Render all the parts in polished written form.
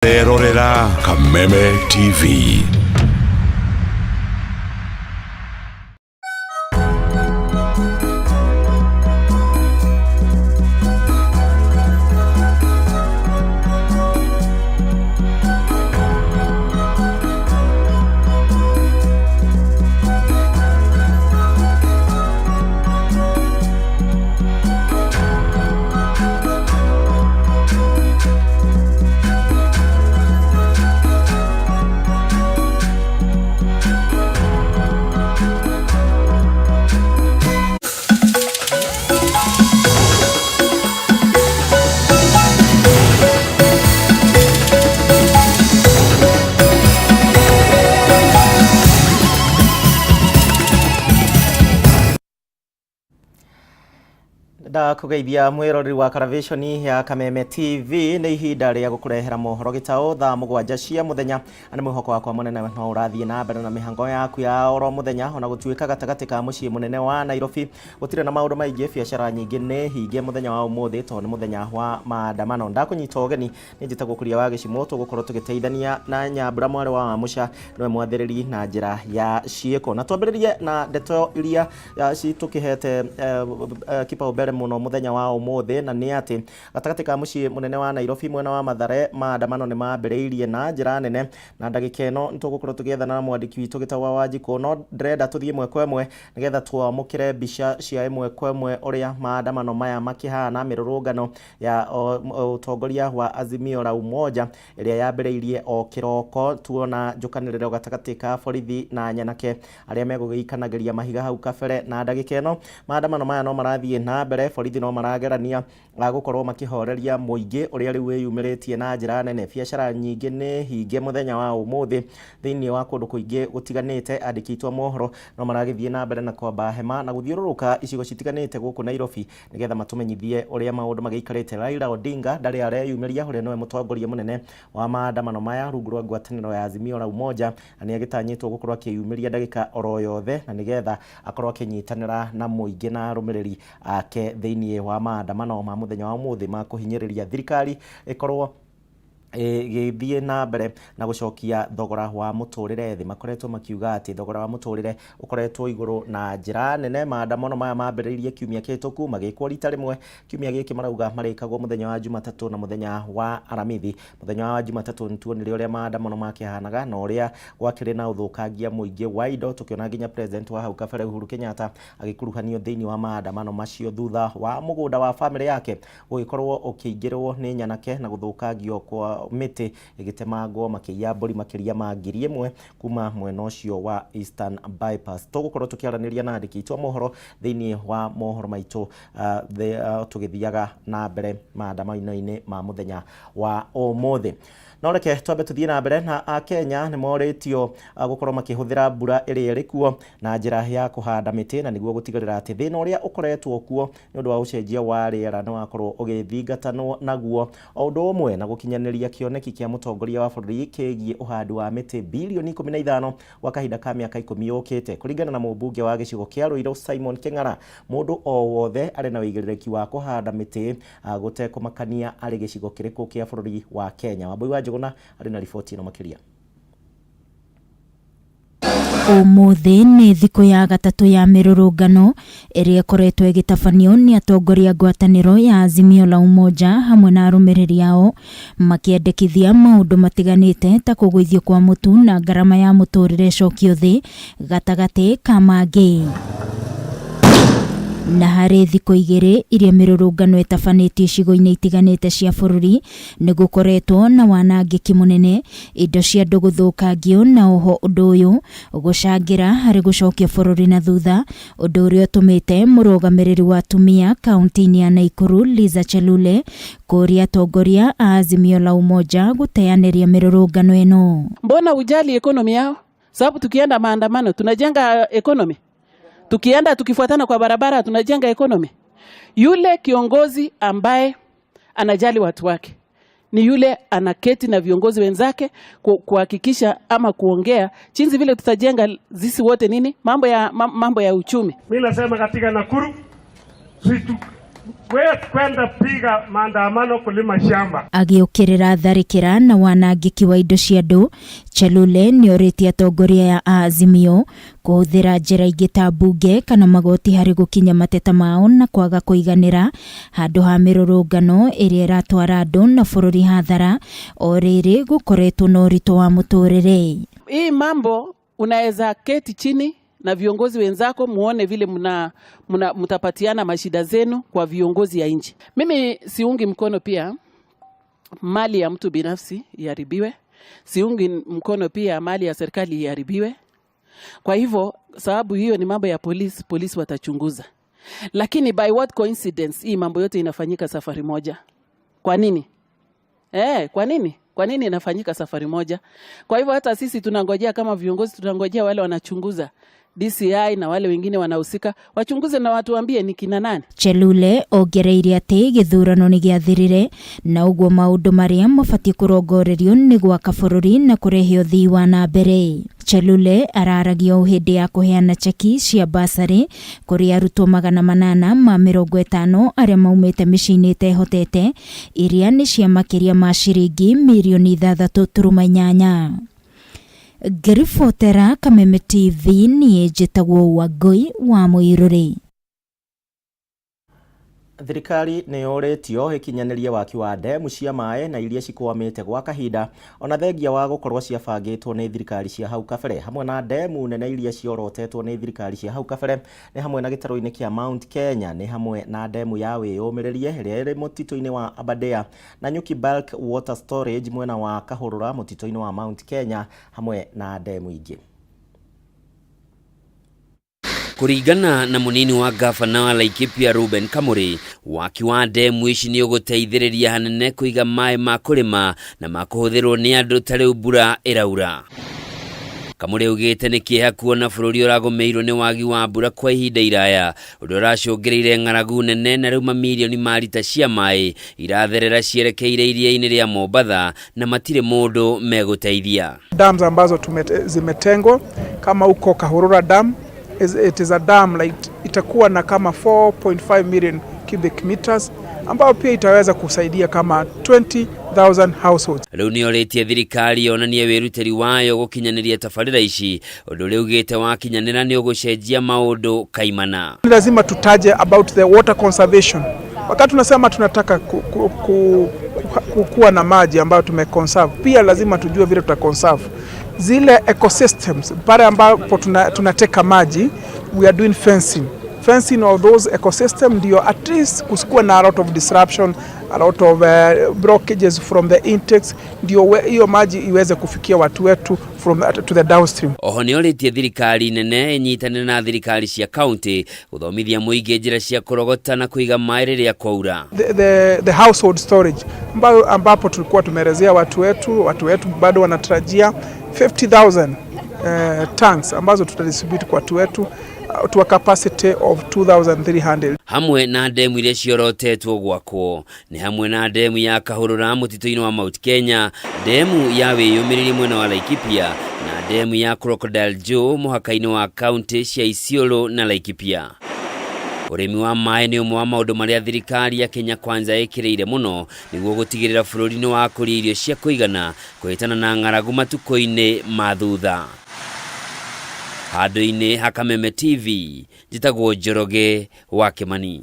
Rerorera Kameme TV. Ndakugeithia mwiroreri wa karavishoni ya Kameme TV. Nĩ ihinda rĩa gũkũrehera mohoro gĩtaũ thaa 7 cia mũthenya, na nĩ mwĩhoko wakwa mũnene no ũrathiĩ na mbere na mĩhango yaku ya oro mũthenya, ona gũtuĩka gatagatĩ ka mũciĩ mũnene wa Nairobi gũtirĩ na maũndũ maingĩ. Biacara nyingĩ nĩ hinge mũthenya wa ũmũthĩ tondũ nĩ mũthenya wa maandamano. Ndakũnyita ũgeni, nĩ njĩtagwo Kuria wa Gĩcimũ, tũgũkorwo tũgĩteithania na Nyambura mwarĩ wa Wamũca, nĩwe mwathĩrĩri na njĩra ya ciĩko. Na twambĩrĩrie na ndeto iria citũkĩhete kipaumbele mũno mũthenya wa ũmũthĩ, na nĩ atĩ gatagatĩ ka mũciĩ mũnene wa Nairobi mwena wa Mathare maandamano nĩ mambĩrĩirie na njĩra nene, na ndagĩka ĩno nĩ tũgũkorwo tũgĩethana na mwandĩki witũ gĩtagwo wa Wanjikũ, no ndĩrenda tũthiĩ ĩmwe kwa ĩmwe nĩgetha twamũkĩre mbica cia ĩmwe kwa ĩmwe ũrĩa maandamano maya makĩhana. Mĩrũrũngano ya ũtongoria wa Azimio la Umoja ĩrĩa yambĩrĩirie o kĩroko, tuona njũkanĩrĩro gatagatĩ ka borithi na nyanake arĩa megũgĩikanagĩria mahiga hau kabere, na ndagĩka ĩno maandamano maya no marathiĩ na mbere. Borithi no maragerania gũkorwo makĩhoreria mũingĩ ũrĩa rĩu wĩyumĩrĩtie na njĩra nene. Biacara nyingĩ nĩ hinge mũthenya wa ũmũthĩ thĩinĩ wa kũndũ kũingĩ gũtiganĩte. Andĩki aitũ a mohoro no maragĩthiĩ na mbere na kwamba hema na gũthiũrũrũka icigo citiganĩte gũkũ Nairobi nĩgetha matũmenyithie ũrĩa maũndũ magĩikarĩte. Raila Odinga ndarĩ areyumĩria, ũrĩa nĩwe mũtongoria mũnene wa maandamano maya rungu rwa ngwatanĩro ya Azimio la Umoja, na nĩ agĩtanyĩtwo gũkorwo akĩyumĩria ndagĩka oro yothe, na nĩgetha akorwo akĩnyitanĩra na mũingĩ na arũmĩrĩri ake thĩinĩ wa maandamano ma mũthenya wa ũmũthĩ ma kũhinyĩrĩria thirikari ĩkorwo ĩgĩthiĩ na mbere na gũcokia thogora wa mũtũrĩre thĩ. Makoretwo makiuga atĩ thogora wa mũtũrĩre ũkoretwo igũrũ na njĩra nene. Maandamano maya mambĩrĩirie kiumia kĩhĩtũku, magĩkwo rita rĩmwe kiumia gĩkĩ, marauga marĩkagwo mũthenya wa Jumatatũ na mũthenya wa Aramithi. Mũthenya wa Jumatatũ nĩ tuonire ũrĩa maandamano makĩhanaga na ũrĩa gwakĩrĩ na ũthũkangia mũingĩ wa indo, tũkĩona nginya president wa hau kabere Uhuru Kenyatta agĩkuruhanio thĩinĩ wa maandamano macio thutha wa mũgũnda wa bamĩrĩ yake gũgĩkorwo ũkĩingĩrwo nĩ nyanake na gũthũkangio kwa mĩtĩ ĩgĩtemangwo, makĩiya mbũri makĩria ma 1000 kuma mwena ũcio wa Eastern Bypass. Tũgũkorwo tũkĩaranĩria na andĩki aitũ a mohoro thĩinĩ wa mohoro maitũ tũgĩthiaga na mbere maandamano-inĩ ma mũthenya wa ũmũthĩ. No reke twambe tũthiĩ na mbere na Akenya nĩ morĩtio gũkorwo makĩhũthĩra mbura ĩrĩa ĩrĩ kuo na njĩra ya kũhanda mĩtĩ, na nĩguo gũtigĩrĩra atĩ thĩna ũrĩa ũkoretwo kuo nĩ ũndũ wa ũcenjia wa rĩera nĩ wakorwo ũgĩthingatanwo naguo, o ũndũ ũmwe na gũkinyanĩria kĩoneki kĩa mũtongoria wa bũrũri kĩgiĩ ũhandi wa mĩtĩ bilioni 15 gwa kahinda ka mĩaka 10 yũkĩte. Kũringana na mũmbunge wa gĩcigo kĩa Ruiru Simon Kĩng'ara, mũndũ o wothe arĩ na ũigĩrĩrĩki wa kũhanda mĩtĩ gũtekũmakania arĩ gĩcigo kĩrĩkũ kĩa bũrũri wa Kenya. Wambui wa Njũgũna arĩ na riboti ĩno makĩria. Ũmũthĩ nĩ thikũ ya gatatũ ya mĩrũrũngano ĩrĩa ĩkoretwo ĩgĩtabanio nĩ atongoria ngwatanĩro ya Azimio la Umoja hamwe na arũmĩrĩri ao, makĩendekithia maũndũ matiganĩte ta kũgũithio kwa mũtu na ngarama ya mũtũrĩre ĩcokio thĩ, gatagatĩ ka mangĩ. Na harĩ thikũ 2 iria mĩrũrũngano ĩtabanĩtio icigo-inĩ itiganĩte cia bũrũri, nĩ gũkoretwo na wanangĩki mũnene, indo cia andũ gũthũkangio, na oho ũndũ ũyũ gũcangĩra harĩ gũcokia bũrũri na thutha, ũndũ ũrĩa ũtũmĩte mũrũgamĩrĩri wa atumia kaunti-inĩ ya Nakuru Liza Chelule kũria atongoria a Azimio la Umoja gũteanĩria mĩrũrũngano ĩno. Mbona ujali economy yao? Sababu tukienda maandamano tunajenga economy, tukienda tukifuatana kwa barabara tunajenga economy. Yule kiongozi ambaye anajali watu wake ni yule anaketi na viongozi wenzake kuhakikisha ama kuongea jinsi vile tutajenga sisi wote nini mambo ya uchumi. Mimi nasema katika Nakuru sisi We kwenda piga maandamano kulima shamba. Agĩũkĩrĩra tharĩkĩra na wanangĩki wa indo cia andũ, Chelule nĩorĩtie atongoria ya Azimio kũhũthĩra njĩra ingĩ ta mbunge kana magoti harĩ gũkinya mateta mao na kwaga kũiganĩra handũ ha mĩrũrũngano ĩrĩa ĩratwara andũ na bũrũri hathara o rĩrĩ gũkoretwo na ũritũ wa mũtũrĩre. Hii mambo unaweza keti chini na viongozi wenzako muone vile mna mtapatiana mashida zenu kwa viongozi ya nchi. Mimi siungi mkono pia mali ya mtu binafsi iharibiwe, siungi mkono pia mali ya serikali iharibiwe. Kwa hivyo sababu hiyo ni mambo ya polisi, polisi watachunguza. Lakini by what coincidence hii mambo yote inafanyika safari moja? Kwa nini? Kwa nini? Kwa nini inafanyika safari moja? Kwa hivyo hata sisi tunangojea kama viongozi, tunangojea wale wanachunguza DCI na wale wengine wanahusika wachunguze na watuambie ni kina nani. Chelule ongereire atĩ gĩthurano nĩ gĩathirire na ũguo maũndũ marĩa mabatiĩ kũrongorerio nĩ gwaka bũrũri na kũrehe ũthii wa na mbere. Chelule araragia o hĩndĩ ya kũheana cheki cia basarĩ kũrĩ arutwo 850 arĩa maumĩte mĩciĩ-inĩ ĩtehotete iria nĩ cia makĩria ma ciringi mirioni 6.8. Ngĩribotera Kameme TV niĩ njĩtagwo Wangũi wa Mũirũrĩ. Thirikari nĩ yũrĩtio ĩkinyanĩrie waki wa ndemu cia maĩ na iria cikwamĩte gwa kahinda ona thengia wa gũkorwo ciabangĩtwo nĩ thirikari cia hau kabere, hamwe na ndemu nene iria ciorotetwo nĩ thirikari cia hau kabere nĩ hamwe na gĩtarũ-inĩ kĩa Mount Kenya, nĩ hamwe na ndemu ya wĩyũmĩrĩrie ĩrĩa ĩrĩ mũtitũ-inĩ wa Aberdare na Nyuki Bulk Water Storage mwena wa Kahũrũra mũtitũ-inĩ wa Mount Kenya, hamwe na ndemu ingĩ. Kũringana na mũnini wa gavana wa Laikipia Ruben Kamuri, waki wa ndemu ici nĩ ũgũteithĩrĩria hanene kũiga maĩ ma kũrĩma na ma kũhũthĩrwo nĩ andũ ta rĩu mbura ĩraura. Kamuri augĩte nĩ kĩeha kuona bũrũri ũragũmĩirwo nĩ wagi wa mbura kwa ihinda iraya, ũndũ ũracũngĩrĩire ng'aragu nene na rĩu mamirioni ma rita cia maĩ iratherera cierekeire iria-inĩ rĩa Mombatha na matirĩ mũndũ megũteithia. Dams ambazo zimetengwa kama huko Kahurura Dam, it is a dam like itakuwa na kama 4.5 million cubic meters ambayo pia itaweza kusaidia kama 20,000 households. Rĩu nĩorĩtie thirikari yonanie wĩrutĩri wayo gũkinyanĩria tabarĩra ici, ũndũ ũrĩa ugĩte wakinyanĩra nĩ ũgũcenjia maũndũ kaimana. Lazima tutaje about the water conservation. Wakati tunasema tunataka kuwa na maji ambayo tumeconserve, pia lazima tujue vile tutaconserve zile ecosystems pale ambapo tunateka maji. We are doing fencing of those ecosystem ndio at least kusikuwa na a lot of disruption, a lot of blockages from the intakes, ndio hiyo maji iweze kufikia watu wetu from to the downstream. Oho nĩorĩtie thirikari nene ĩnyitanĩre na thirikari cia kaunti gũthomithia mũingĩ njĩra cia kũrogota na kũiga maĩ rĩrĩa kwaura. The household storage ambapo tulikuwa tumeelezea watu wetu bado wanatarajia 50,000 tanks ambazo tutadistribute kwa watu wetu to a capacity of 2,300. Hamwe na ndemu iria ciorotetwo gwakwo nĩ hamwe na ndemu ya Kahũrũra mũtitũ-inĩ wa Mount Kenya, ndemu ya wĩyũmĩrĩrie mwena wa Laikipia na ndemu ya Crocodile Joe mũhaka-inĩ wa kaunti cia Isiolo na Laikipia. Ũrĩmi wa maĩ nĩ ũmwe wa maũndũ marĩa thirikari ya Kenya Kwanza ĩkĩrĩire mũno nĩguo gũtigĩrĩra bũrũri nĩ wakũria irio cia kũigana kũhĩtana na ng'aragu matukũ-inĩ ma thutha. Handũ-inĩ ha Kameme TV, njĩtagwo Njoroge wa Kĩmani.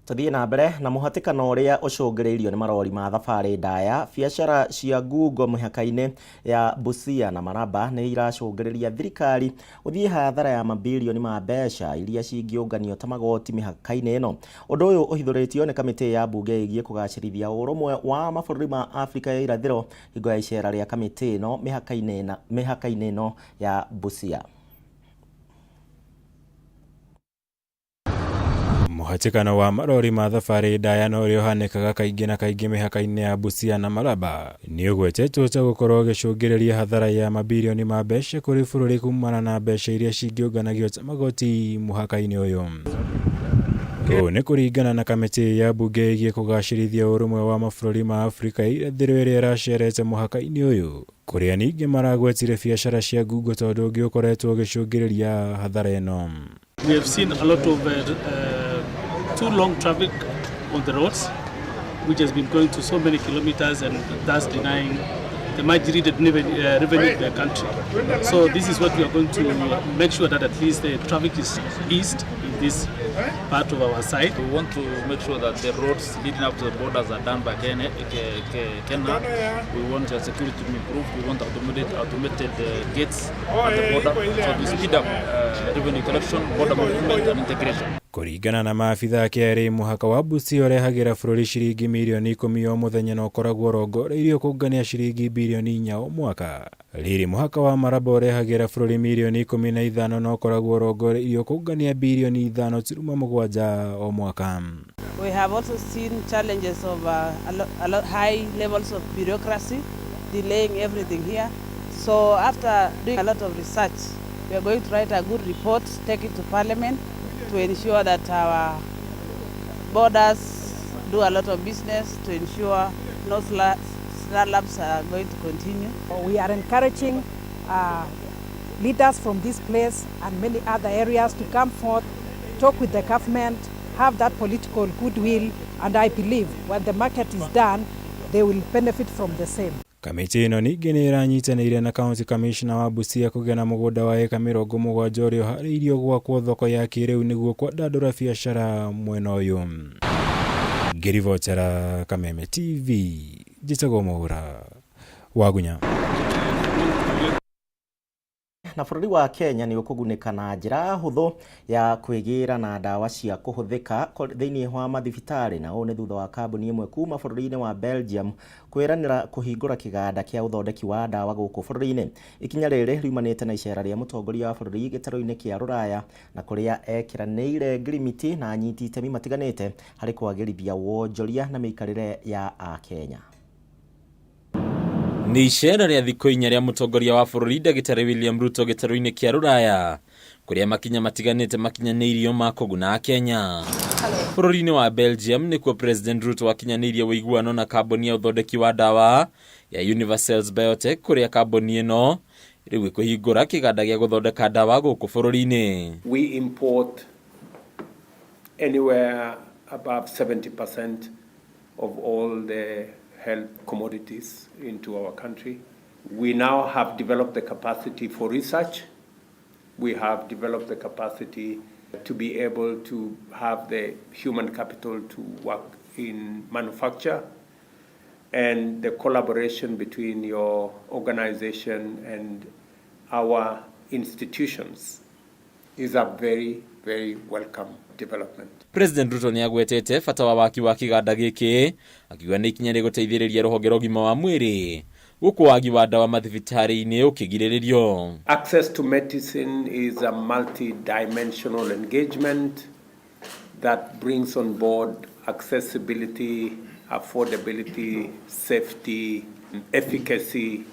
Tuthiĩ na mbere na mũhatĩkano ũrĩa ũcũngĩrĩirio nĩ marori ma thabarĩ ndaya. Biacara cia ngungo mĩhaka-inĩ ya Busia na Maraba nĩ iracũngĩrĩria thirikari gũthiĩ hathara ya mabirioni ma mbeca iria cingĩũnganio ta magoti mĩhaka-inĩ ĩno. Ũndũ ũyũ ũhithũrĩtio nĩ kamĩtĩ ya mbunge ĩgiĩ kũgacĩrithia ũrũmwe wa mabũrũri ma Afrika ya irathĩro hingo ya icera rĩa kamĩtĩ ĩno mĩhaka-inĩ ĩno ya Busia. Mũhatĩkano wa marori ma thabarĩ ndaya na ũrĩa ũhanĩkaga kaingĩ na kaingĩ mĩhaka-inĩ ya Busia na Maraba nĩ ũgwetetwo ta gũkorwo ũgĩcũngĩrĩria hathara ya mabirioni ma mbeca kũrĩ bũrũri kumana na mbeca iria cingĩũnganagio ta magoti mũhaka-inĩ ũyũ. Ũũ nĩ kũringana na kamĩtĩ ya mbunge ĩgiĩ kũgacĩrithia ũrũmwe wa mabũrũri ma Afrika ya irathĩro ĩrĩa ĩracerete mũhaka-inĩ ũyũ, kũrĩa ningĩ maragwetire biacara cia ngungo tondũ ũngĩ ũkoretwo ũgĩcũngĩrĩria hathara ĩno. We have seen a lot of too long traffic on the roads, which has been going to so many kilometers and thus denying the much needed revenue to the country. So this is what we are going to make sure that at least the traffic is eased in this part of our side. We want to make sure that the roads leading up to the borders are done by Kenya. We want security to be improved. We want automated gates at the border, so to speed up revenue collection, border movement and integration. Kũringana na maabitha a KRA mũhaka wa Busia ũrehagĩra bũrũri ciringi mirioni 10 o mũthenya na ũkoragwo ũrongoreirio kũngania ciringi birioni 4 o mwaka. Rĩrĩ mũhaka wa Maraba ũrehagĩra bũrũri mirioni 15 na ũkoragwo ũrongoreirio kũngania birioni 5.7 o mwaka. We have also seen challenges of a lot high levels of bureaucracy delaying everything here. So after doing a lot of research, we are going to write a good report, take it to Parliament to ensure that our borders do a lot of business, to ensure no snarl-ups are going to continue. We are encouraging leaders from this place and many other areas to come forth, talk with the government, have that political goodwill, and I believe when the market is done, they will benefit from the same. Kamĩtĩ ĩno ningĩ nĩ ĩranyitanĩire na County Commissioner wa Busia kũgĩa na mũgũnda wa ĩka 70 ũrĩa ũharĩirio gwakwo thoko ya kĩrĩu nĩguo kwandandũra biacara mwena ũyũ. Ngĩribotera Kameme TV, njĩtagwo Mwaura Wagunya. Na bũrũri wa Kenya nĩ ũkũgunĩka na njĩra hũthũ ya kwĩgĩra na ndawa cia kũhũthĩka thĩinĩ wa mathibitarĩ, na ũũ nĩ thutha wa kambuni ĩmwe kuma bũrũri-inĩ wa Belgium kwĩranĩra kũhingũra kĩganda kĩa ũthondeki wa ndawa gũkũ bũrũri-inĩ. Ikinya rĩrĩ riumanĩte na icera rĩa mũtongoria wa bũrũri gĩtarũ-inĩ kĩa Rũraya na kũrĩa ekĩranĩire ngirimiti na anyiti itemi matiganĩte harĩ kwagĩrithia wonjoria na mĩikarĩre ya Akenya. Nĩ icera rĩa thikũ 4 rĩa mũtongoria wa bũrũri Ndagĩtarĩ William Ruto gĩtarũ-inĩ kĩa Rũraya kũrĩa makinya matiganĩte makinyanĩirio ma kũguna Akenya. Bũrũri-inĩ wa Belgium nĩkuo President Ruto akinyanĩirie ũiguano na kambuni ya ũthondeki wa ndawa ya Univercells Biotech kũrĩa kambuni ĩno rĩu ĩkũhingũra kĩganda gĩa gũthondeka ndawa gũkũ bũrũri-inĩ. We import anywhere above 70% of all the health commodities into our country. We now have developed the capacity for research. We have developed the capacity to be able to have the human capital to work in manufacture, and the collaboration between your organization and our institutions is a very, very welcome development. President Ruto nĩ agwetete bata wa waki wa kĩganda gĩkĩ akiuga nĩ ikinya rĩgũteithĩrĩria rũhonge rwa ũgima wa mwĩrĩ gũkũ wagi wa ndawa mathibitarĩ-inĩ ũkĩgirĩrĩrio. Access to medicine is a multi-dimensional engagement that brings on board accessibility, affordability, safety, efficacy,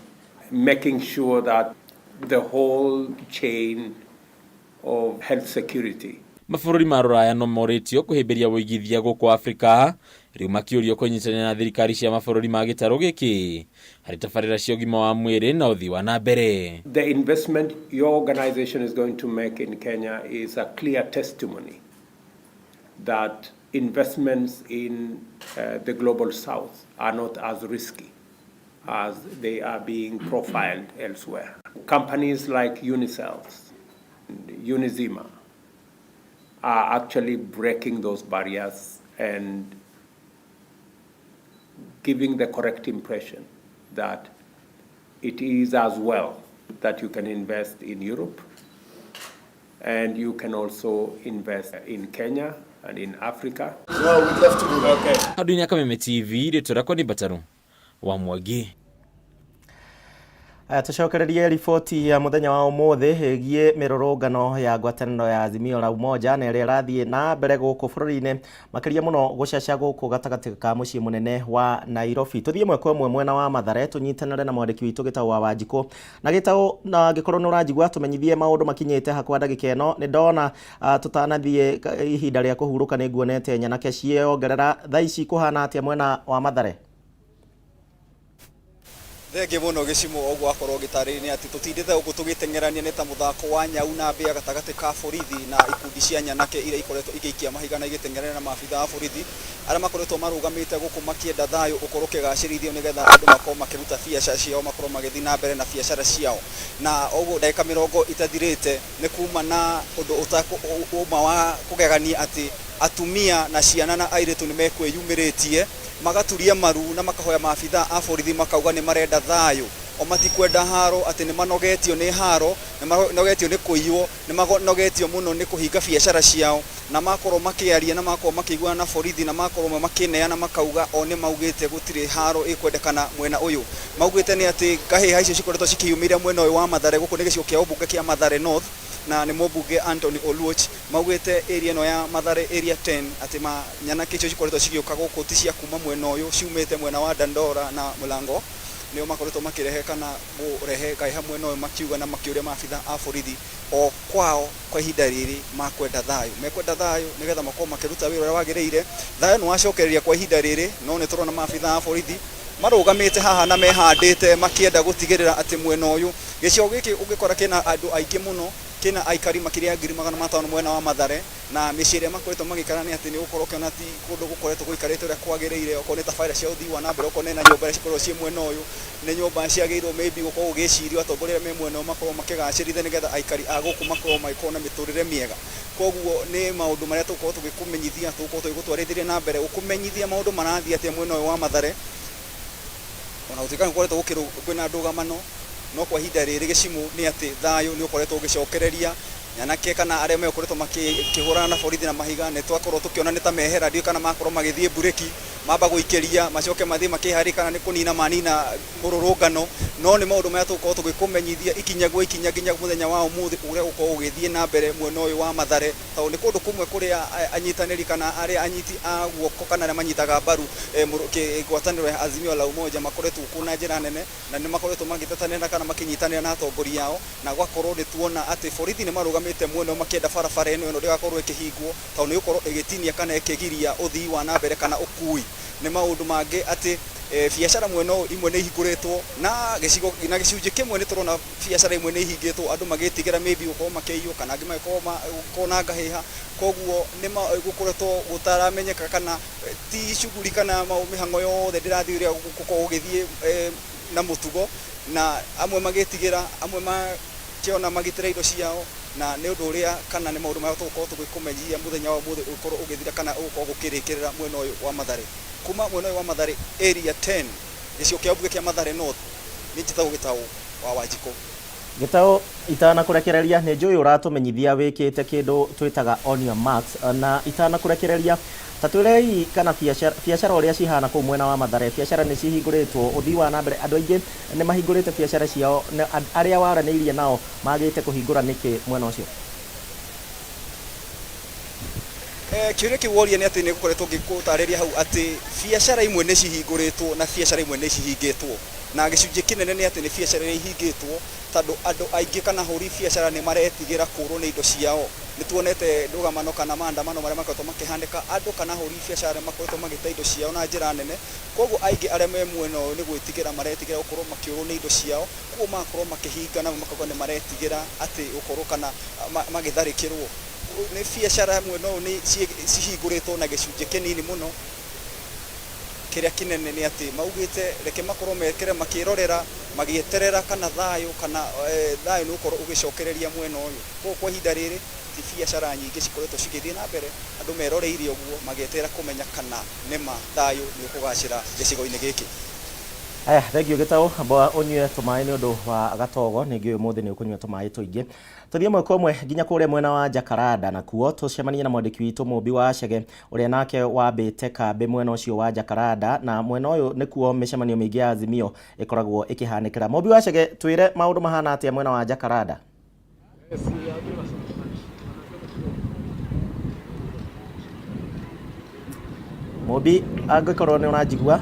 making sure that the whole chain of health security. Mabũrũri ma Rũraya no morĩtio kũhĩmbĩria wũigithia gũkũ Afrika rĩu makĩũrio kũnyitanĩra na thirikari cia mabũrũri ma gĩtarũ gĩkĩ harĩ tabarĩra cia ũgima wa mwĩrĩ na ũthii wa na mbere. The investment your organization is going to make in Kenya is a clear testimony that investments in the global south are not as risky as they are being profiled elsewhere. Companies like Unicells, Unizima are actually breaking those barriers and giving the correct impression that it is as well that you can invest in Europe and you can also invest in Kenya and in Africa. No, we'd love to do that. Okay. Handũ-inĩ ya Kameme TV, rĩtwa rĩakwa nĩ Mbataru wa Mwangi. Tucokererie riboti ya muthenya wa umuthi ĩgiĩ mĩrũrũngano ya ngwatanĩro ya Azimio la Umoja na ĩrĩa ĩrathiĩ na mbere gũkũ bũrũri-inĩ makĩria mũno gũcaca gũkũ gatagatĩ ka mũciĩ mũnene wa Nairobi. Tũthiĩ ĩmwe kwa ĩmwe mwena wa Mathare tũnyitanĩre na mwandĩki witũ Gĩtaũ wa Wanjikũ. Na Gĩtaũ, na angĩkorwo nĩ ũranjigua tũmenyithie maũndũ makinyĩte hakwa ndagĩka ĩno. Nĩ ndona tũtanathiĩ ihinda rĩa kũhurũka nĩ nguonete nyanake ciongerera. Thaa ici kũhana atĩa mwena wa Mathare? Thengiũ mũno Gĩcimo ũguo wakorwo ũgĩtarĩria nĩ atĩ tũtindĩte gũkũ tũgĩteng'erania nĩ ta mũthako wa nyau na mbĩa gatagatĩ ka borithi na ikundi cia nyanake iria ikoretwo igĩikia mahiga na igĩteng'erania na maabitha a borithi arĩa makoretwo marũgamĩte gũkũ makĩenda thayũ ũkorwo ũkĩgacĩrithio nĩgetha andũ makorwo makĩruta biacara ciao makorwo magĩthiĩ na mbere na biacara ciao. Na ũguo ndagĩka mĩrongo itathirĩte nĩ kuma na ũndũ ũma wa kũgegania atĩ atumia na ciana na airĩtu nĩ mekwĩyumĩrĩtie magaturia maru na makahoya maabitha a borithi makauga nĩ marenda thayũ o matikwenda haro atĩ nĩ manogetio nĩ haro nĩ manogetio nĩ kũiywo nĩ manogetio mũno nĩ kũhinga biacara ciao na makorwo makĩaria na makorwo makĩiguana na borithi na makorwo makĩneana makauga o nĩ maugĩte gũtirĩ haro ĩkwendekana mwena ũyũ. Maugĩte nĩ atĩ ngahĩha icio cikoretwo cikĩyumĩria mwena ũyũ wa Mathare gũkũ nĩ gĩcigo kĩa ũmbunge kĩa Mathare North na nĩ mũmbunge Anthony Oluoch. Maugĩte area ĩno ya Mathare area 10 atĩ ma nyanake icio cikoretwo cigĩũka gũkũ ti cia kuma mwena ũyũ ciumĩte mwena wa Dandora na Mũlango nĩo makoretwo makĩrehe kana kũrehe ngahĩha mwena ũyũ makiuga na makĩũria maabitha a borithi o kwao kwa ihinda rĩrĩ makwenda thayũ mekwenda thayũ nĩgetha makorwo makĩruta wĩra ũrĩa wagĩrĩire. Thayũ nĩ wacokereria kwa ihinda rĩrĩ no nĩ tũrona maabitha a borithi marũgamĩte haha na mehandĩte makĩenda gũtigĩrĩra atĩ mwena ũyũ gĩcigo gĩkĩ ũngĩkora kĩna andũ aingĩ mũno kĩna aikari makĩria ya 500,000 mwena wa Mathare na mĩciĩ ĩrĩa makoretwo magĩikara nĩ atĩ nĩ ũgũkorwo ũkĩona ti kũndũ gũkoretwo gũikarĩte ũrĩa kwagĩrĩire okorwo nĩ tabarĩra cia ũthii wa na mbere okorwo nĩ na nyũmba iria cikoragwo ciĩ mwena ũyũ nĩ nyũmba ciagĩrĩirwo maybe gũkorwo gũgĩcirio atongoria arĩa me mwena ũyũ makorwo makĩgacĩrithia nĩgetha aikari a gũkũ makorwo magĩkorwo na mĩtũrĩre mĩega. Koguo nĩ maũndũ marĩa tũgũkorwo tũgĩkũmenyithia tũgũkorwo tũgĩgũtwarithĩria na mbere gũkũmenyithia maũndũ marathiĩ atĩa mwena ũyũ wa Mathare ona gũtuĩka nĩ gũkoretwo kwĩna ndũgamano no kwa ihinda rĩrĩ Gĩcimũ nĩ atĩ thayũ nĩ ũkoretwo ũgĩcokereria nyanake kana arĩa mekoretwo makĩhũrana na borithi na mahiga nĩ twakorwo tũkĩona nĩ ta mehera ndiũĩ kana makorwo magĩthiĩ mburĩki mamba gũikĩria macoke mathiĩ makĩharĩria kana nĩ kũnina manina mũrũrũngano no nĩ maũndũ marĩa tũgũkorwo tũgĩkũmenyithia ikinya gwa ikinya nginya mũthenya wa ũmũthĩ ũrĩa ũgũkorwo ũgĩthiĩ na mbere mwena ũyũ wa Mathare tondũ nĩ kũndũ kũmwe kũrĩa anyitanĩri kana arĩa anyiti a guoko kana arĩa manyitaga mbaru ngwatanĩro ya Azimio la Umoja makoretwo kuo na njĩra nene na nĩ makoretwo magĩtetanĩra kana makĩnyitanĩra na atongoria ao na gwakorwo nĩ tuona atĩ borithi nĩ marũgamĩte mwena ũyũ makĩenda barabara ĩno ndĩgakorwo ĩkĩhingwo tondũ nĩ ĩgũkorwo ĩgĩtinia kana ĩkĩgiria ũthii wa na mbere kana ũkui. Nĩ maũndũ mangĩ atĩ biacara mwena ũyũ imwe nĩ ihingũrĩtwo na gĩcigo na gĩcunjĩ kĩmwe nĩ tũrona biacara imwe nĩ ihingĩtwo andũ magĩtigĩra maybe gũkorwo makĩiywo kana angĩ magĩkorwo gũkorwo na ngahĩha koguo nĩ gũkoretwo gũtaramenyeka kana ti shughuli kana mĩhang'o yothe ndĩrathiĩ ũrĩa gũkorwo gũgĩthiĩ na mũtugo na amwe magĩtigĩra amwe makĩona magitĩra indo ciao na nĩ ũndũ ũrĩa kana nĩ maũndũ marĩa tũgũkorwo tũgĩkũmenyithia mũthenya wa ũmũthĩ ũgũkorwo ũgĩthira kana ũgũkorwo gũkĩrĩkĩrĩra mwena ũyũ wa Mathare. Kuma mwena ũyũ wa Mathare area 10 gĩcigo kĩa mbunge kĩa Mathare North nĩ njĩtagwo Gĩtaũ wa Wanjikũ. Gĩtaũ itanakũrekereria nĩ njũĩ ũratũmenyithia wĩkĩte kĩndũ twĩtaga on your marks na itanakũrekereria ta twĩre kana biacara ũrĩa cihana kũu mwena wa Mathare biacara nĩ cihingũrĩtwo ũthii wa na mbere andũ aingĩ nĩ mahingũrĩte biacara ciao na arĩa waranĩirie nao magĩte kũhingũra nĩkĩ mwena ũcio? Kĩũria kĩu woria nĩ atĩ nĩ gũkoretwo ngĩgũtarĩria hau atĩ biacara imwe nĩ cihingũrĩtwo na biacara imwe nĩ cihingĩtwo na gĩcunjĩ kĩnene nĩ atĩ nĩ biacara iria ihingĩtwo tondũ andũ aingĩ kana ahũri biacara nĩ maretigĩra kũrwo nĩ indo ciao. Nĩ tuonete ndũgamano kana maandamano marĩa makoretwo makĩhanĩka andũ kana ahũri biacara nĩ makoretwo magĩte indo ciao na njĩra nene koguo aingĩ arĩa me mwena ũyũ nĩ gwĩtigĩra maretigĩra gũkorwo makĩũrwo nĩ indo ciao koguo magakorwo makĩhinga na makauga nĩ maretigĩra atĩ gũkorwo kana magĩtharĩkĩrwo. Nĩ biacara mwena ũyũ nĩ cihingũrĩtwo na gĩcunjĩ kĩnini mũno kĩrĩa kĩnene nĩ atĩ maugĩte reke makorwo mekĩre makĩrorera magĩeterera kana thayũ kana thayũ nĩ ũgũkorwo ũgĩcokereria mwena ũyũ. Koguo kwa ihinda rĩrĩ ti biacara nyingĩ cikoretwo cigĩthiĩ na mbere andũ meroreire ũguo magĩeterera kũmenya kana nĩma thayũ nĩ ũkũgacĩra gĩcigo-inĩ gĩkĩ. Aya, thank you Gĩtaũ, amba ũnyue tũmaĩ nĩ ũndũ wa gatogo ningĩ ũmũthĩ nĩ ũkũnyua tũmaĩ tũingĩ. Tũthiĩ ĩmwe kwa ĩmwe nginya kũrĩa mwena wa Jakaranda nakuo tũcemanie na mwandĩki witũ Mũmbi wa Chege ũrĩa nake wambĩte kambĩ mwena ũcio wa Jakaranda na mwena ũyũ nĩkuo mĩcemanio mĩingĩ ya Azimio ĩkoragwo ĩkĩhanĩkĩra. Mũmbi wa Chege, twĩre maũndũ mahana atĩa mwena wa Jakaranda? Mũmbi, angĩkorwo nĩ ũranjigua.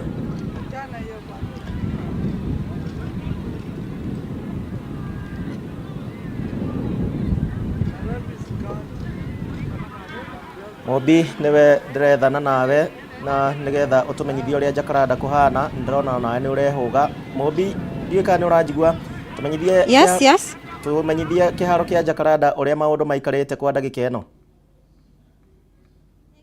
Mũmbi nĩwe ndĩrethana nawe na nĩgetha ũtũmenyithie ũrĩa Jacaranda kũhana, ndĩrona onawe nĩ ũrehũga. Mũmbi, Ndiũĩ kana nĩ ũranjigua. Tũmenyithie. Yes, yes. Tũmenyithie kĩharo kĩa Jacaranda ũrĩa maũndũ maikarĩte kwa ndagĩka ĩno.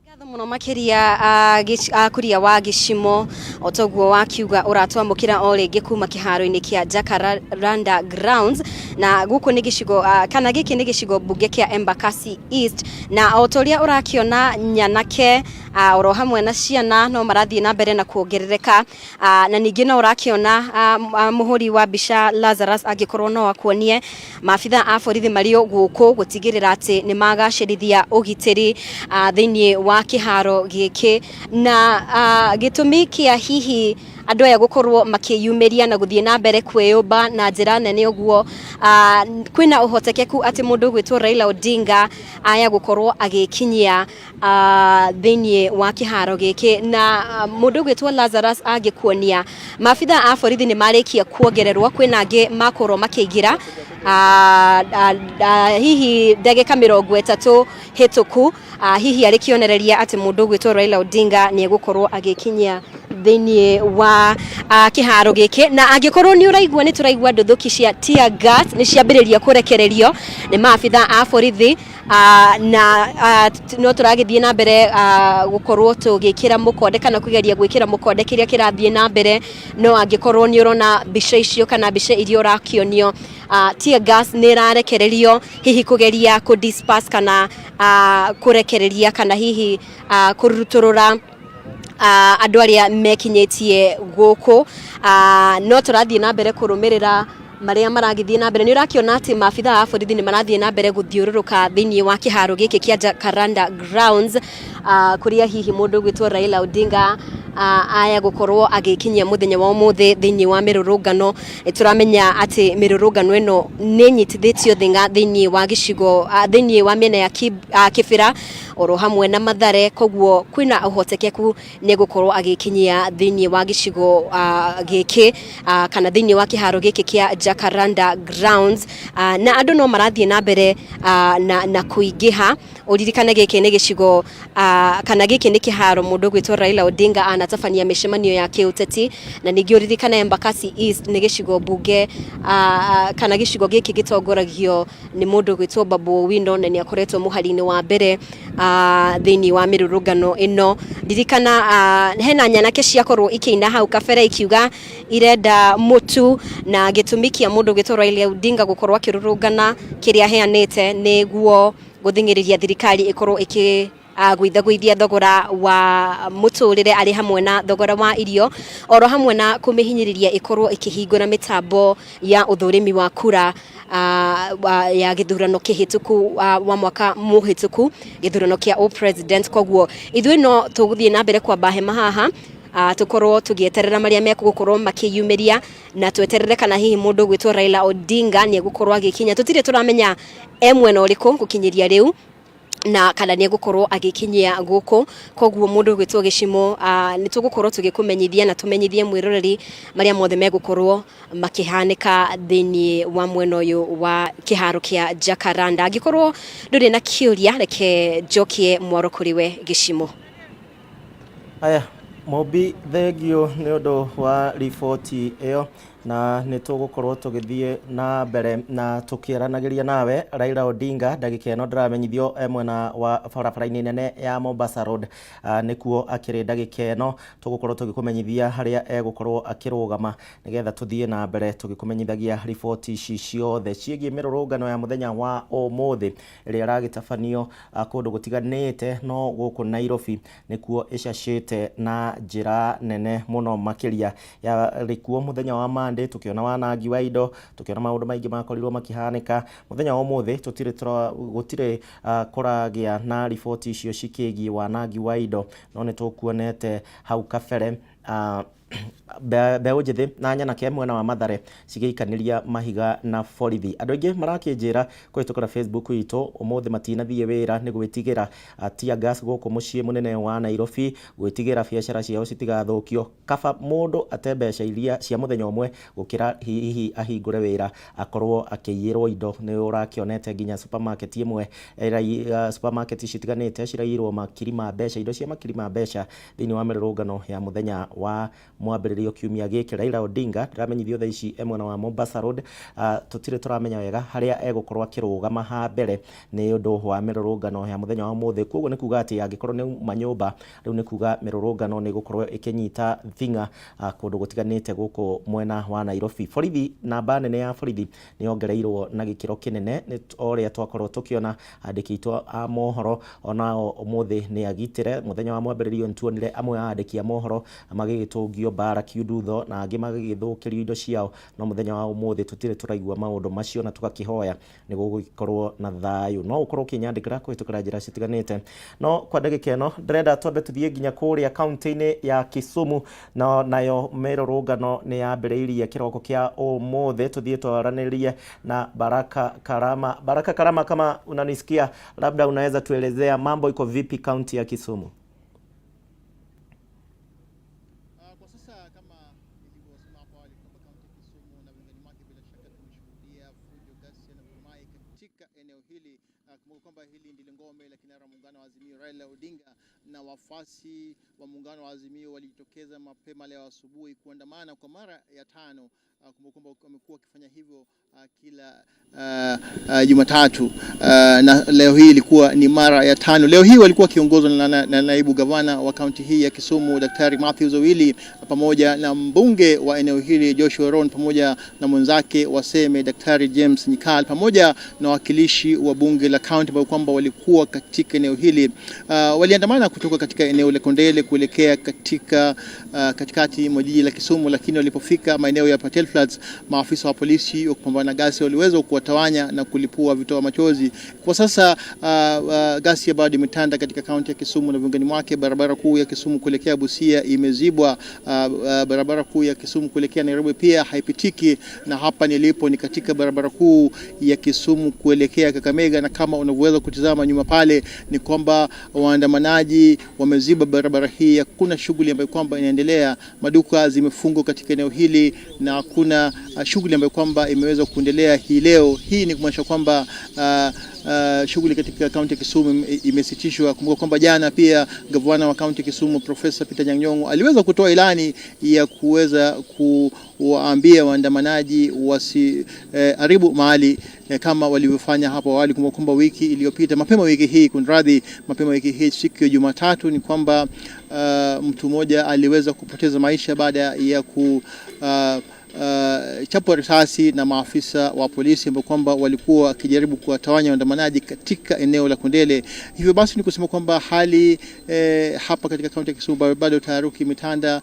Ngatho mũno makĩria kuria wa gĩcimo o toguo wakiuga ũratwamũkĩra o rĩngĩ kuma kĩharo-inĩ kĩa Jacaranda Grounds, na gũkũ nĩ gĩcigo kana gĩkĩ nĩ gĩcigo mbunge kĩa Embakasi East, na o ta ũrĩa ũrakĩona nyanake oro hamwe na ciana no marathiĩ na mbere na kuongerereka, na ningĩ no ũrakĩona mũhũri wa mbica Lazarus angĩkorwo no akuonie maabitha a borithi marĩ o gũkũ gũtigĩrĩra atĩ nĩ magacĩrithia ũgitĩri thĩinĩ wa kĩharo gĩkĩ, na gĩtũmi kĩa hihi andũ aya gũkorwo makĩyumĩria na gũthiĩ na mbere kwĩyũmba na njĩra nene ũguo, kwĩna ũhotekeku atĩ mũndũ ũgwĩtwo Raila Odinga aya gũkorwo agĩkinyia thĩinĩ wa kĩharo gĩkĩ, na mũndũ ũgwĩtwo Lazarus angĩkuonia maabitha a borithi nĩ marĩkia kuongererwo, kwĩna angĩ makorwo makĩingĩra hihi ndagĩka 30 hĩtũku, hihi arĩ kĩonereria atĩ mũndũ ũgwĩtwo Raila Odinga nĩ egũkorwo agĩkinyia thĩinĩ wa kĩharo gĩkĩ. Na angĩkorwo nĩ ũraigua nĩ tũraigua nduthũki cia tear gas nĩ ciambĩrĩria kũrekererio nĩ maabitha a borithi, na no tũragĩthiĩ na mbere gũkorwo tũgĩkĩra mũkonde kana kũgeria gwĩkĩra mũkonde kĩrĩa kĩrathiĩ na mbere. No angĩkorwo nĩ ũrona mbica icio kana mbica iria ũrakĩonio, tear gas nĩ ĩrarekererio hihi kũgeria kũ disperse kana kũrekereria kana hihi kũrutũrũra andũ arĩa mekinyĩtie gũkũ. No tũrathiĩ na mbere kũrũmĩrĩra marĩa maragĩthiĩ na mbere. Nĩ ũrakĩona atĩ maabitha a borithi nĩ marathiĩ na mbere gũthiũrũrũka thĩinĩ wa kĩharo gĩkĩ kĩa Jacaranda Grounds, kũrĩa hihi mũndũ ũgwĩtwo Raila Odinga aya gũkorwo agĩkinyia mũthenya wa ũmũthĩ thĩinĩ wa mĩrũrũngano. Nĩ tũramenya atĩ mĩrũrũngano ĩno nĩ nyitithĩtio thĩng'a thĩinĩ wa gĩcigo, thĩinĩ wa mĩena ya Kibera oro hamwe na Mathare, koguo kwĩna ũhotekeku nĩ gũkorwo agĩkinyia thĩinĩ wa gĩcigo gĩkĩ kana thĩinĩ wa kĩharo gĩkĩ kĩa Jacaranda Grounds, na andũ no marathiĩ na mbere na kũingĩha. Ũririkane gĩkĩ nĩ gĩcigo kana gĩkĩ nĩ kĩharo mũndũ ũgwĩtwo Raila Odinga anatabania mĩcemanio ya kĩũteti, na ningĩ ũririkane Embakasi East nĩ gĩcigo mbunge kana gĩcigo gĩkĩ gĩtongoragio nĩ mũndũ ũgwĩtwo Babu Owino, na nĩ akoretwo mũhari-inĩ wa mbere thĩinĩ wa mĩrũrũngano ĩno. Ririkana hena nyanake ciakorwo ikĩina hau kabere ikiuga irenda mũtu, na gĩtũmi kĩa mũndũ ũgwĩtwo Raila Odinga gũkorwo akĩrũrũngana kĩrĩa aheanĩte nĩguo gũthing'ĩrĩria thirikari ĩkorwo ĩkĩ gwĩthagũithia thogora wa mũtũrĩre arĩ hamwe na thogora wa irio, oro hamwe na kũmĩhinyĩrĩria ĩkorwo ĩkĩhingũra mĩtambo ya ũthũrimi wa kura ya gĩthurano kĩhĩtũku wa mwaka mũhĩtũku, gĩthurano kĩa o-president. Koguo ithuĩ no tũgũthiĩ na mbere kwamba hema haha, tũkorwo tũgĩeterera marĩa mekũgũkorwo makĩyumĩria, na tweterere kana hihi mũndũ ũgwĩtwo Raila Odinga nĩ egũkorwo agĩkinya. Tũtirĩ tũramenya e mwena ũrĩkũ gũkinyĩria rĩu, na kana nĩ egũkorwo agĩkinyia gũkũ. Koguo mũndũ ũgwĩtwo Gĩcimo, nĩ tũgũkorwo tũgĩkũmenyithia na tũmenyithie mwĩroreri marĩa mothe megũkorwo makĩhanĩka thĩinĩ wa mwena ũyũ wa kĩharo kĩa Jacaranda. Angĩkorwo ndũrĩ na kĩũria, reke njokie mwaro kũrĩ we Gĩcimo. Aya, Mũmbi, thengio nĩ ũndũ wa riboti ĩyo, na nĩ tũgũkorwo tũgĩthiĩ na mbere na tũkĩaranagĩria nawe. Raila Odinga ndagĩka ĩno ndĩramenyithio e mwena wa barabara-inĩ nene ya Mombasa Road, nĩkuo akĩrĩ ndagĩka ĩno. Tũgũkorwo tũgĩkũmenyithia harĩa egũkorwo akĩrũgama nĩgetha tũthiĩ na mbere tũgĩkũmenyithagia riboti ici ciothe ciĩgiĩ mĩrũrũngano ya mũthenya wa ũmũthĩ ĩrĩa ĩragĩtabanio kũndũ gũtiganĩte, no gũkũ Nairobi nĩkuo ĩcacĩte na njĩra nene mũno makĩria. Yarĩ kuo mũthenya wa Monday, tũkĩona wanangi wa indo, tũkĩona maũndũ maingĩ makorirwo makĩhanĩka. Mũthenya wa ũmũthĩ tũtirĩ gũtirĩ kũragĩa na riboti icio cikĩgiĩ wanangi wa indo, no nĩ tũkuonete hau kabere mbeũ njĩthĩ na nyanake mwena wa Mathare cigĩikanĩria mahiga na borithi. Andũ aingĩ marakĩnjĩra kũhĩtũkĩra Facebook itũ ũmũthĩ matinathiĩ wĩra nĩ gwĩtigĩra tear gas gũkũ mũciĩ mũnene wa Nairobi, gwĩtigĩra biacara ciao citigathũkio. Kaba mũndũ ate mbeca iria cia mũthenya ũmwe gũkĩra hihi ahingũre wĩra akorwo akĩiyĩrwo indo. Nĩ ũrakĩonete nginya supermarket ĩmwe, supermarket citiganĩte ciraiyirwo makiri ma mbeca, indo cia makiri ma mbeca thĩinĩ wa mĩrũrũngano ya mũthenya wa Mwambĩrĩrio kiumia gĩkĩ. Raila Odinga ndĩramenyithio thaa ici e mwena wa Mombasa Road, tũtirĩ tũramenya wega harĩa egũkorwo akĩrũgama ha mbere nĩ ũndũ wa mĩrũrũngano ya mũthenya wa ũmũthĩ. Koguo nĩ kuga atĩ angĩkorwo nĩ uma nyũmba rĩu nĩ kuga mĩrũrũngano nĩ ĩgũkorwo ĩkĩnyita thing'a kũndũ gũtiganĩte gũkũ mwena wa Nairobi. Borithi, namba nene ya borithi nĩ yongereirwo na gĩkĩro kĩnene nĩ ũrĩa twakorwo tũkĩona andĩki aitũ a mohoro onao ũmũthĩ nĩ agitĩre. Mũthenya wa mwambĩrĩrio nĩ tuonire amwe a andĩki a mohoro magĩgĩtũngio mbara kiundutho na angĩ magĩgĩthũkĩrio indo ciao, no mũthenya wa ũmũthĩ tũtirĩ tũraigua maũndũ macio na tũgakĩhoya nĩ gũgĩkorwo na thayũ. No ũkorwo ũkĩnyandĩkĩra kũhĩtũkĩra njĩra citiganĩte, no kwa ndagĩka ĩno ndĩrenda twambe tũthiĩ nginya kũrĩa kaunti-inĩ ya Kisumu, no nayo mĩrũrũngano nĩ yambĩrĩirie kĩroko kĩa ũmũthĩ. Tũthiĩ twaranĩrie na Baraka Karama. Baraka Karama, kama unanisikia, labda unaweza tuelezea mambo iko vipi kaunti ya Kisumu? Kwa sasa kama nilivyosema hapo awali kwamba kaunti ya Kisumu na viungani mwake bila shaka tumeshuhudia fujo, ghasia na vurumai katika eneo hili. Kumbuka kwamba hili ndilo ngome la kinara wa muungano wa Azimio Raila Odinga, na wafuasi wa muungano wa Azimio walijitokeza mapema leo asubuhi kuandamana kwa mara ya tano. Kumbuka kwamba wamekuwa wakifanya hivyo kila Jumatatu, na leo hii ilikuwa ni mara ya tano. Leo hii walikuwa wakiongozwa na naibu gavana wa kaunti hii ya Kisumu Daktari Matthews Owili pamoja na mbunge wa eneo hili Joshua Ron pamoja na mwenzake Waseme Daktari James Nyikal pamoja na wawakilishi wa bunge la kaunti ambao kwamba walikuwa katika eneo hili. Waliandamana kutoka katika eneo la Kondele kuelekea katika katikati mwa jiji la Kisumu, lakini walipofika maeneo ya Patel Flats, maafisa wa polisi wa kupambana na ghasia waliweza kuwatawanya na kulipua vitoa machozi. Kwa sasa ghasia bado imetanda katika kaunti ya Kisumu na viungani mwake. Barabara kuu ya Kisumu kuelekea Busia imezibwa. Barabara kuu ya Kisumu kuelekea Nairobi pia haipitiki, na hapa nilipo ni katika barabara kuu ya Kisumu kuelekea Kakamega, na kama unavyoweza kutizama nyuma pale ni kwamba waandamanaji wameziba barabara hii. Hakuna shughuli ambayo kwamba inaendelea, maduka zimefungwa katika eneo hili na hakuna shughuli ambayo kwamba imeweza kuendelea hii leo. Hii ni kumaanisha kwamba shughuli katika kaunti ya Kisumu imesitishwa. Kumbuka kwamba jana pia gavana wa kaunti ya Kisumu Profesa Peter Nyang'nyong'o aliweza kutoa ilani ya kuweza kuwaambia waandamanaji wasiharibu mahali kama walivyofanya hapo awali. Kumbuka kwamba wiki iliyopita, mapema wiki hii, kunradhi, mapema wiki hii siku ya Jumatatu ni kwamba mtu mmoja aliweza kupoteza maisha baada ya ku chapwa risasi na maafisa wa polisi ambao kwamba walikuwa wakijaribu kuwatawanya waandamanaji katika eneo la Kondele. Hivyo basi ni kusema kwamba hali hapa katika kaunti ya Kisumu bado taharuki imetanda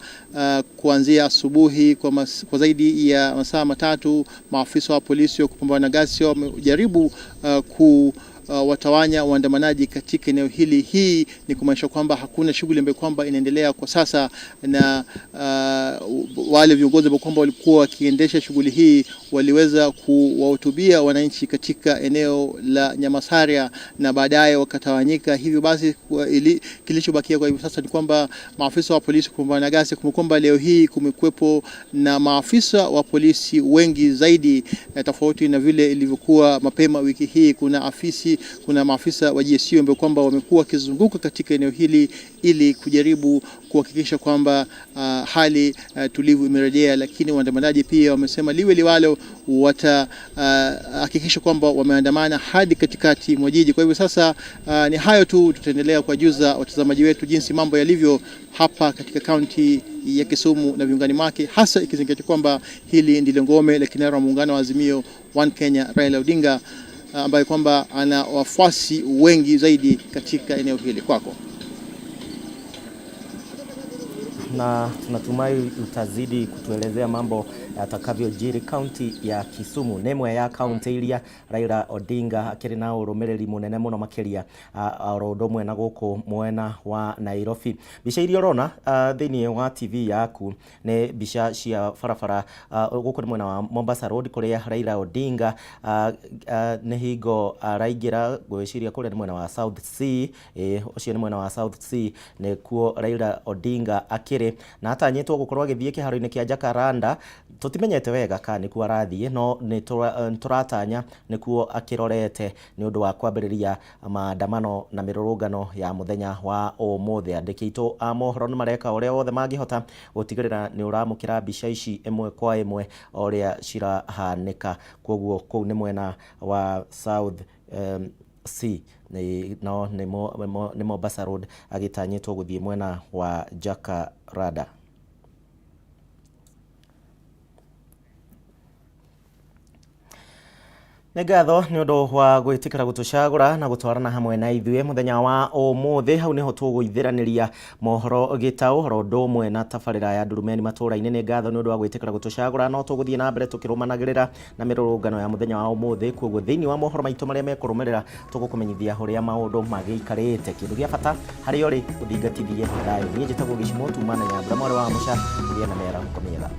kuanzia asubuhi kwa zaidi ya masaa matatu. Maafisa wa polisi wa kupambana na ghasia wamejaribu watawanya waandamanaji katika eneo hili. Hii ni kumaanisha kwamba hakuna shughuli ambayo kwamba inaendelea kwa sasa, na wale viongozi ambao kwamba walikuwa wakiendesha shughuli hii waliweza kuwahutubia wananchi katika eneo la Nyamasaria na baadaye wakatawanyika. Hivyo basi kilichobakia kwa hivi sasa ni kwamba maafisa wa polisi kupambana na ghasia, kwamba leo hii kumekuwepo na maafisa wa polisi wengi zaidi tofauti na vile ilivyokuwa mapema wiki hii. Kuna maafisa wa GSU ambao kwamba wamekuwa wakizunguka katika eneo hili ili kujaribu kuhakikisha kwamba hali tulivu imerejea, lakini waandamanaji pia wamesema liwe liwalo watahakikisha kwamba wameandamana hadi katikati mwa jiji. Kwa hivyo sasa ni hayo tu, tutaendelea kuwajuza watazamaji wetu jinsi mambo yalivyo hapa katika kaunti ya Kisumu na viungani mwake, hasa ikizingatia kwamba hili ndilo ngome la kinara wa muungano wa Azimio One Kenya Raila Odinga, ambaye kwamba ana wafuasi wengi zaidi katika eneo hili. Kwako. Na tunatumai utazidi kutuelezea mambo yatakavyojiri kaunti ya Kisumu. Nĩ ĩmwe ya kaunti iria Raila Odinga akĩrĩ na ũrũmĩrĩri mũnene mũno makĩria oro ũndũ ũmwe na gũkũ mwena wa Nairobi. Mbica iria ũrona thĩinĩ wa TV yaku nĩ mbica cia barabara gũkũ nĩ mwena wa Mombasa Road kũrĩa Raila Odinga nĩ hingo araingĩra, ngwĩciria kũrĩa nĩ mwena wa South C, ũcio nĩ mwena wa South C nĩkuo Raila Odinga akĩrĩ. Friday na atanyĩtwo gũkorwo agĩthiĩ kĩharo-inĩ kĩa Jacaranda. Tũtimenyete wega kana nĩkuo arathiĩ, no nĩ tũratanya nĩkuo akĩrorete nĩ ũndũ wa kwambĩrĩria maandamano na mĩrũrũngano ya mũthenya wa ũmũthĩ. Andĩki aitũ a mohoro nĩ mareka ũrĩa wothe mangĩhota gũtigĩrĩra nĩ ũramũkĩra mbica ici ĩmwe kwa ĩmwe o ũrĩa cirahanĩka. Koguo kũu nĩ mwena wa South C no nĩ Mombasa Road agĩtanyĩtwo gũthiĩ mwena wa Jacaranda. Nĩ ngatho nĩ ũndũ wa gwĩtĩkĩra gũtũcagũra na gũtwarana hamwe na ithuĩ mũthenya wa ũmũthĩ. Hau nĩho tũgũithĩranĩria mohoro gĩtaũ oro ũndũ ũmwe na tabarĩra ya Ndurumeni matũũra-inĩ. Nĩ ngatho nĩ ũndũ wa gwĩtĩkĩra gũtũcagũra, no tũgũthiĩ na mbere tũkĩrũmanagĩrĩra na mĩrũrũngano ya mũthenya wa ũmũthĩ. Koguo thĩinĩ wa mohoro maitũ marĩa mekũrũmĩrĩra tũgũkũmenyithia ũrĩa maũndũ magĩikarĩte. Kĩndũ gĩa bata harĩa ũrĩ ũthingatithie thayũ. Niĩ njĩtagwo Gĩcimo, tuma na Nyambura mwarĩ wa Mũca, ũgĩe na mĩarahũko mĩega.